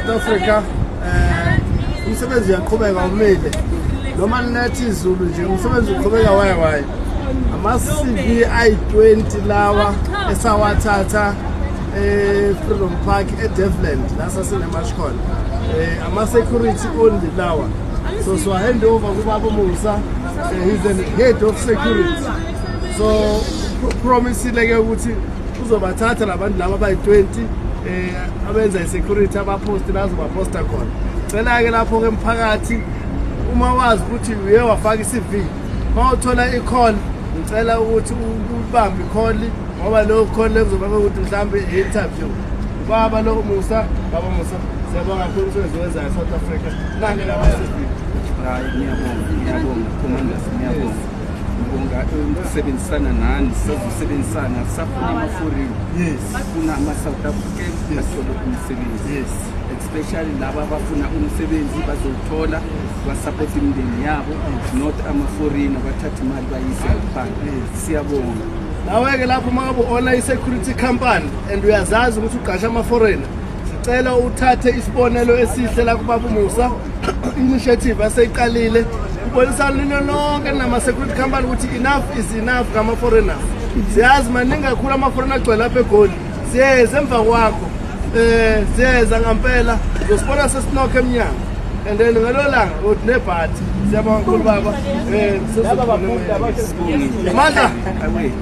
South Africa, umsebenzi uyaqhubeka, umile noma linethi izulu nje, umsebenzi uqhubeka waye waye. Ama-CV ayi-20 lawa esawathatha e-Freedom Park eDevland la sasine-march khona, ama-security only lawa. So siwa-hand over kubaba Musa. He's the head of security, so promisile ke ukuthi uzobathatha labantu laba abayi-20 abenza i-security, abaposti la azobaposta khona. Cela-ke lapho-ke mphakathi, uma wazi ukuthi uye wafaka i-CV, uma uthola i-call, ngicela ukuthi ubambe i-call, ngoba leyo call leyo kuzoba ukuthi mhlawumbe i-interview. Ubaba lo Musa, baba Musa, siyabonga kakhulu umsebenzi owenzayo e-South Africa. Nange lama CV. Hayi, ngiyabonga, ngiyabonga commanders, ngiyabonga. Ngibonga ukusebenzisana nani, sizosebenzisana. Safuna ama-foreign, sifuna ama-South African athole umsebenzi, especially laba abafuna umsebenzi bazowuthola, basapothe imindeni yabo, not ama-foreign abathatha imali bayise ngaphandle. Siyabonga. Nawe-ke lapho uma ngabe u-owna i-security company and uyazazi ukuthi uqasha ama-foreigner, sicela uthathe isibonelo esihle la kubaba Musa, initiative aseyiqalile, ubonisana nino nonke nama-security company ukuthi enough is enough ngama-foreigners. Siyazi maningi kakhulu ama-foreigner agcwele lapha eGoli. Siyeza emva kwakho, siyeza ngampela, uzosibona sesinokho emnyango and then ngelo langa uthi nebhathi. Siyabonga kakhulu baba. Mandla. Await.